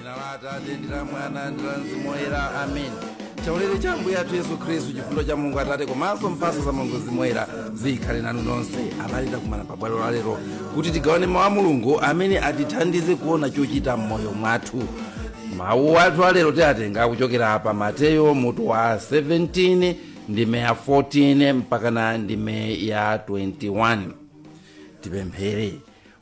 Dzina la Atate ndi la Mwana ndi la Mzimu Woyera, amen. Chaulere cha Ambuye athu Yesu Khristu, chifundo cha Mulungu Atate komanso mphatso za Mulungu Mzimu Woyera zikhale nanu nonse. Abale, takumana pabwalo la lero kuti tigawane mawu a Mulungu amene atithandize kuona chochita m'moyo mwathu. Mawu athu alero tiatenga kuchokera pa Mateyo mutu wa 17 ndime ya 14 mpakana ndime ya 21. Tipemphere.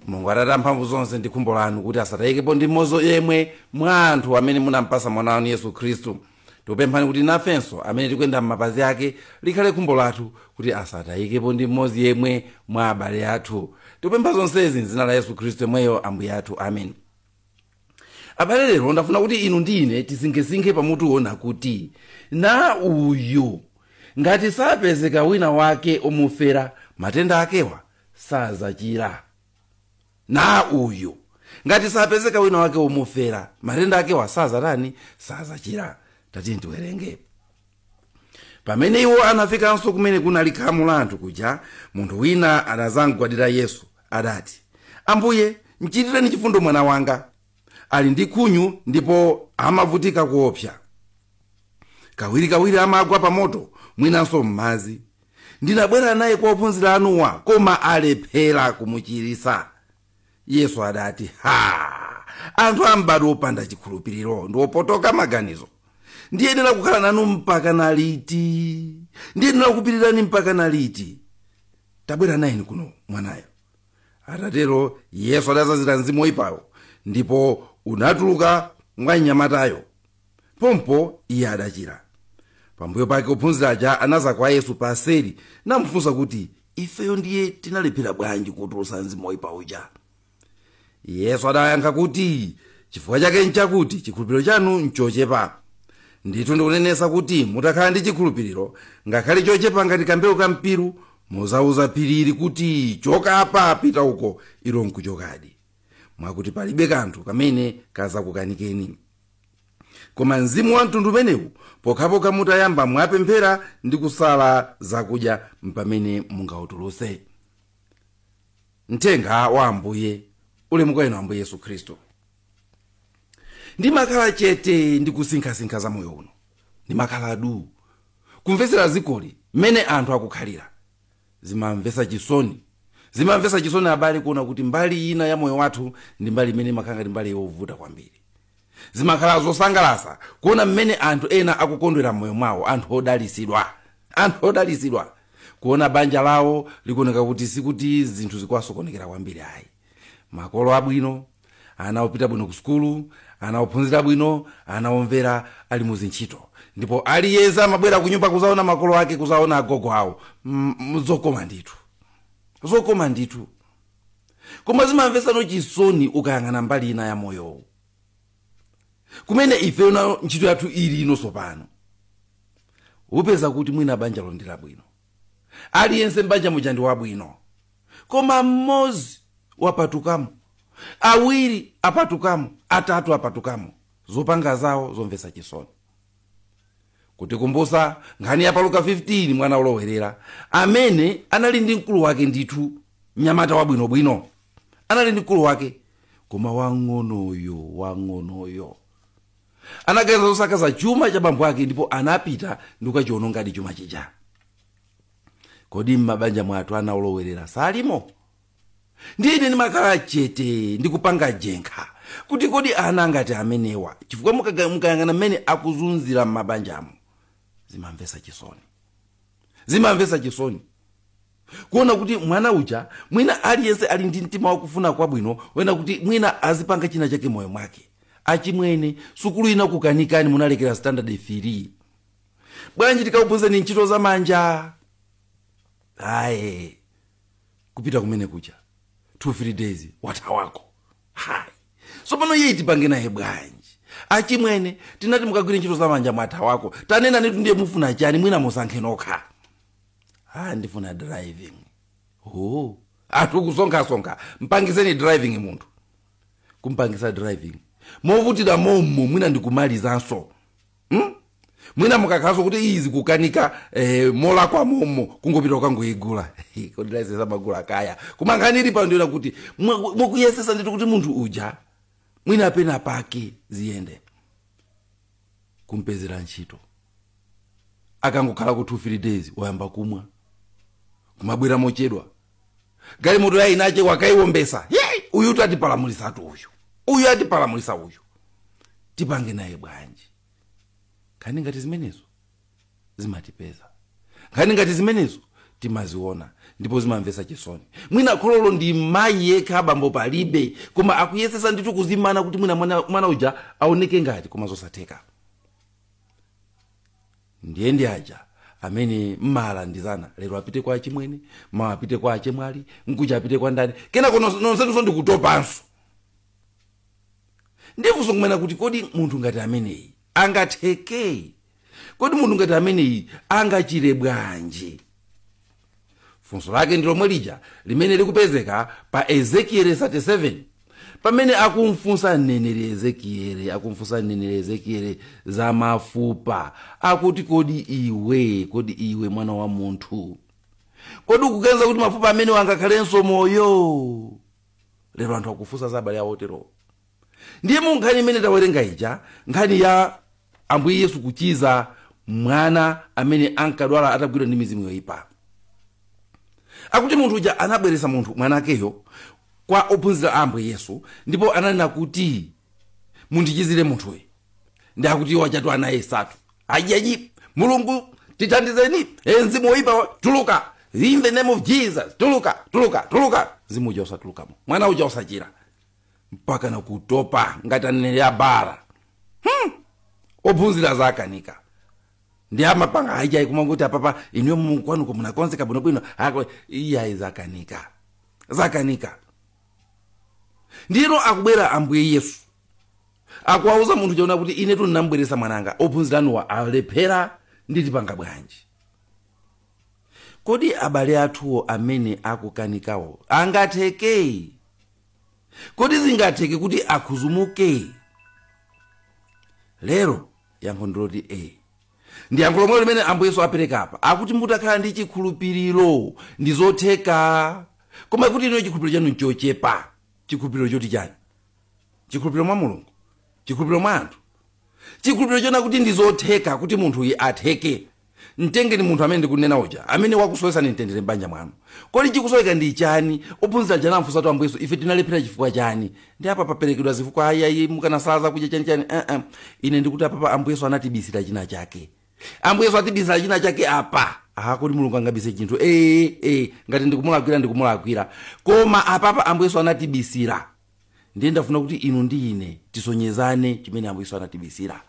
Mulungu Atate amphamvu zonse, ndi khumbo lanu kuti asatayikepo ndi mmodzi yemwe mwa anthu amene munampasa mwana wanu Yesu Khristu. Tikupemphani kuti nafenso amene tikuyenda m'mapazi ake likhale khumbo lathu kuti asatayikepo ndi mmodzi yemwe mwa abale athu. Tikupempha zonsezi m'dzina la Yesu Khristu yemweyo Ambuye athu, amen. Abale, lero ndafuna kuti inu ndi ine tisinkhesinkhe pamutu wona kuti na uyu ngati sapezeka wina wake omufera, matenda akewa sazachira. Na uyu ngati sapezeka wina wake omufera, matenda akewa sazatani? Sazachira. Tatiye tiwerenge. Pamene iwo anafikanso kumene kunali khamu la anthu kuja, munthu wina adazamgwadira Yesu, adati, "Ambuye, mchitireni chifundo mwana wanga, ali ndi khunyu ndipo amavutika kuopsa. Kawirikawiri amagwa pa moto, mwinanso m'madzi. Ndinabwera naye kwa ophunzira anuwa, koma alephera kumuchiritsa." Yesu adati, "Ha, anthu ambadwo opanda chikhulupiriro ndi opotoka maganizo, ndiyenera kukhala nanu mpaka na liti? Ndiyenera kupirirani mpaka na liti? Tabwera nayeni kuno mwanayo." Atatero Yesu adazazira mzimu woyipawo, ndipo unatuluka mwa mnyamatayo. Pompo iye adachira. Pambuyo pake ophunzira aja anaza kwa Yesu paseri namufunsa kuti, "Ifeyo ndiye tinalephera bwanji kutulutsa mzimu woyipa uja?" Yesu adayankha kuti, "Chifukwa chake nchakuti chikhulupiriro chanu nchochepa. Ndithu ndikunenesa kuti mutakhala ndi chikhulupiriro ngakhale chochepa ngati kambewu ka mpiru, muzauza phirili kuti, 'Choka apa, pita uko,' ilo nkuchokadi. Mwakuti palibe kanthu kamene kazakukanikeni. Koma mzimu wa mtundu umenewu, pokhapokha mutayamba mwapemphera ndi kusala zakudya, mpamene mungautulutse." Mthenga wa Ambuye. Ulemu kwa inu Ambuye Yesu Khristu. Ndimakhala chete ndi kusinkhasinkha za moyo uno. Ndimakhala du kumvetsera zikoli mmene anthu akukhalira. Zimamvetsa chisoni, zimamvetsa chisoni abale, kuona kuti mbali ina ya moyo wathu ndi mbali imene imakhala ngati mbali yovuta kwambiri. Zimakhala zosangalatsa kuona mmene anthu ena akukondwera m'moyo mwawo, anthu odalitsidwa, anthu odalitsidwa, kuona banja lawo likuoneka kuti sikuti zinthu zikuwasokonekera kwambiri ayi, makolo abwino, ana opita bwino ku sukulu, ana ophunzira bwino, ana omvera, ali muzintchito, ndipo aliyense amabwera kunyumba kuzaona makolo ake, kuzaona agogo awo. Zokoma ndithu, zokoma ndithu. Koma zimamvetsano chisoni ukayang'ana mbali ina ya moyowu kumene ife nayo ntchito yathu ili inonso pano. Upeza kuti mwina banja ndi labwino, aliyense mbanja muja ndi wabwino, koma mmodzi wapatukamo, awiri apatukamo, atatu apatukamo, zopanga zawo zomvetsa chisoni. Kutikumbusa nkhani ya pa Luka 15, mwana olowerera amene anali ndi mkulu wake. Ndithu mnyamata wabwinobwino, anali ndi mkulu wake, koma wang'onoyo, wang'onoyo anaganiza zosakaza chuma cha bambo ake, ndipo anapita ndi kukachiwonongadi chuma chija. Kodi m'mabanja mwathu ana olowerera salimo? Ndine ndimakhala chete ndikupanga jenkha kuti kodi ana ngati amenewa, chifukwa mukayang'ana mmene akuzunzira m'mabanjamo, zimamvetsa chisoni, zimamvetsa chisoni kuona kuti mwana uja mwina aliyense ali ndi mtima wakufuna kwabwino, wena kuti mwina azipanga china chake moyo mwake. "Achimwene, sukulu ina kukanikani, munalekera standard 3, bwanji tikakuphunzeni ntchito za manja?" Aye, kupita kumene kuja 2 3 days wathawako. Hayi, tsopano iye tipange naye bwanji? "Achimwene, tinati mukagwire ntchito za manja, mwathawako. Tanena nitu, ndiye mufuna chani? Mwina musankhe nokha." "Ah, ndifuna driving." Oh, anthu kusonkhasonkha, mpangiseni driving munthu. Kumpangisa driving movutira mommo, mwina ndikumalizanso, Mwina mukakhalanso kuti izi kukanika, molakwa mommo kungopita kukangoigula. Kodi license amagula kaya? Koma nkhani ili pano ndiona kuti mukuyesesa ndithu kuti munthu uja Mwina pena pake ziyende. Kumpezera ntchito. Akangokhala ku 2-3 days wayamba kumwa. Kumabwera mochedwa. Galimoto ya inache wakaiwombesa. Yei, uyu tatipalamulisa tu uyu. Uyu atipalamulisa uyu. Tipange naye bwanji. Nkhani ngati zimenezo zimatipeza. Nkhani ngati zimenezo timaziona ndipo zimamvetsa chisoni. Mwina khololo ndi mayi yekha abambo palibe, koma akuyesesa ndithu kuzimana kuti mwina mwana uja aoneke ngati, koma zosatheka. Ndiye ndi aja amene mmalandizana, lero apite kwa achimwene, mawa apite kwa achemwali, mkuja apite kwa ndani, kenako nonsenso ndikutopanso. Ndifunso kumena kuti kodi munthu ngati ameneyi angatheke? Kodi munthu ngati ameneyi angachire bwanji? Funso lake ndi lomwe lija limene likupezeka pa Ezekiel 37, pamene akumfunsa mneneri Ezekiel, akumfunsa mneneri Ezekiel za mafupa, akuti kodi iwe mwana wa munthu, kodi ukuganiza kuti mafupa amene angakhalenso moyo? Lero anthu akufunsa za abale awo otero. Ndiye mu nkhani imene tawerenga ija, nkhani ya Ambuye Yesu kuchiza mwana amene ankadwala atagwidwa ndi mizimu yoyipa, akuti munthu uja anabweretsa munthu mwanakeyo kwa ophunzira a Ambuye Yesu, ndipo ananena kuti mundichizire munthuyu. Ndi akuti iwo achatu anayesatu, ajiaji Mulungu tithandizeni, mzimu woyipa tuluka, in the name of Jesus, tuluka, tuluka, tuluka. Mzimu uja usatulukamo, mwana uja usachira, mpaka na kutopa ngati aneneri abala. Ophunzira zakanika. Ndi amapanga ajayi kumangoti apapa inuyo mukwanuko munakonzeka bwinobwino, iyayi zakanika, zakanika. Ndiyeno akubwera Ambuye Yesu akuwauza munthu chaona kuti ine ndinambweresa mwananga, ophunzira anuwa alephera, nditipanga bwanji? Kodi abale athuwo amene akukanikawo angatheke? Kodi zingatheke kuti akhuzumuke? Lero yankho ndiloti e. Ndi yankho lomwe limene Ambuye Yesu apereka apa, akuti mutakhala ndi chikhulupiriro ndi zotheka, koma kuti ino chikhulupiriro chanu nchochepa. Chikhulupiriro choti chani? Chikhulupiriro mwa Mulungu, chikhulupiriro mwa anthu, chikhulupiriro chona kuti ndi zotheka kuti munthu uyu atheke. Mtengeni munthu amene ndikunena uja, amene wakusowesani mtendere m'banja mwanu. Kodi chikusoweka ndi chani? Ophunzira aja anamfunsa Ambuye Yesu, ife tinalephera chifukwa chani? Ndi apa paperekedwa zifukwa, ayi mukanasaza kudya chani chani. Ine ndikuti apapa Ambuye Yesu anatibisira china chake. Ambuye Yesu atibisira china chake apa. Kodi Mulungu angabise chinthu? Ngati ndikumulakwira ndikumulakwira. Koma apapa Ambuye Yesu anatibisira. Ndiye ndafuna kuti inu ndi ine tisonyezane chimene Ambuye Yesu anatibisira,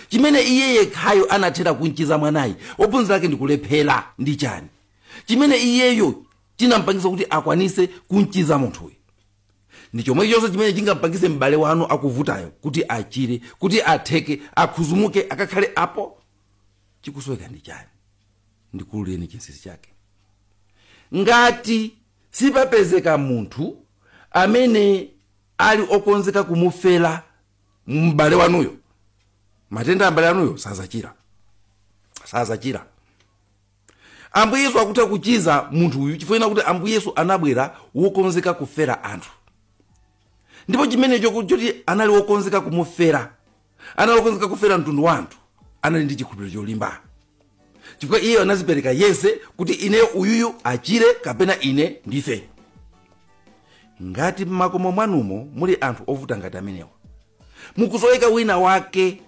chimene iye yekhayo anathera kunchiza mwanayi, ophunzira ake ndikulephera ndi chani, chimene iyeyo chinampangisa kuti akwanise kunchiza munthuyu. Ndi chomwe chonse chimene chingampangise m'bale wanu akuvutayo kuti achire, kuti atheke, akhuzumuke, akakhale apo. Chikusoweka ndi chani? Ndikululeni chinsinsi chake. Ngati sipapezeka munthu amene ali okonzeka kumufera m'bale wanuyo, matenda a m'bale wanuyo sazachira, sazachira. Ambuye Yesu akutha kuchiza munthu uyu chifukwa kuti Ambuye Yesu anabwera wokonzeka kufera anthu, ndipo chimenecho choti anali wokonzeka kumufera, anali wokonzeka kufera mtundu wa anthu, anali ndi chikhulupiriro cholimba, chifukwa iye anazipereka yense kuti ineyo uyuyu achire kapena ine ndife. Ngati m'makomo mwanumo muli anthu ovuta ngati amenewa, mukusoweka wina wake,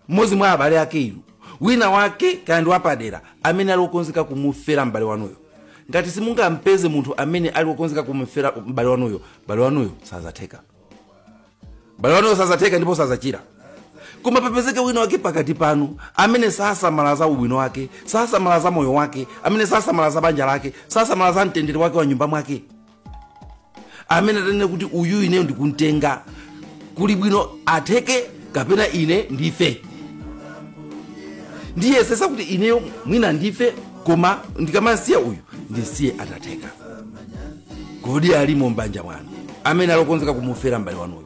mmodzi mwa abale ake inu, wina wake kaya ndi wapadera amene ali wokonzeka kumufera m'bale wanuyo. Ngati simungampeze munthu amene ali wokonzeka kumufera m'bale wanuyo, m'bale wanuyo sazatheka, m'bale wanuyo sazatheka ndipo sazachira. Koma papezeke wina wake pakati panu amene sasamala za ubwino wake, sasamala za moyo wake, amene sasamala za banja lake, sasamala za mtendere wake wa nyumba mwake, amene atanene kuti uyu ineyo ndikumtenga, kuli bwino atheke kapena ine ndife. Ndiye sesa kuti ineyo mwina ndife, koma ndikamasiya uyu ndisiye atatheka. Kodi alimo m'banja mwanu amene alokonzeka kumufera m'bale wanuyo?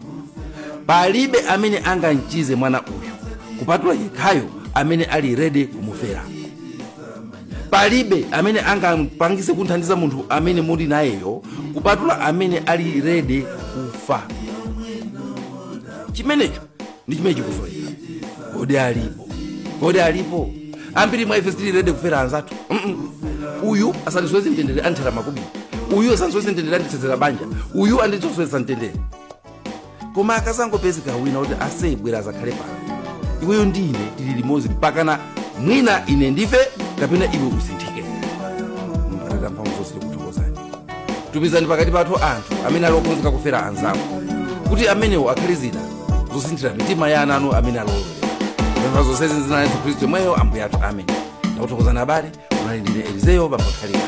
Palibe amene angamchize mwana uyu kupatula yekhayo amene ali ready kumufera. Palibe amene angampangise kunthandiza munthu amene muli nayeyo kupatula amene ali ready kufa. Chimenecho ndi chimene chikusoweka. Kodi alipo? Kodi alipo? Ambiri mwa ife sitili ready kufera anzathu. Uyu asandisowetse mtendere, andithera makubiri. Uyu asandisowetse mtendere, andithezera banja. Uyu andisowetsa mtendere. Koma akasangopezeka wina kuti asebwera azakhale pano, iweyo ndi ine tili limodzi mpakana mwina ine ndife kapena iwe usinthike. Mpatata mphamvu zonse, tikuthokozani. Tumizani pakati pathu anthu amene ali okonzeka kufera anzawo, kuti amenewo akhale zida zosinthira mitima ya ana anu amene alowolera. Pempha zonsezi m'dzina la Yesu Khristu yemweyo Ambuye athu, amen. Ndakuthokozani abale. Unali ndine Elizeyo Bambakhalika.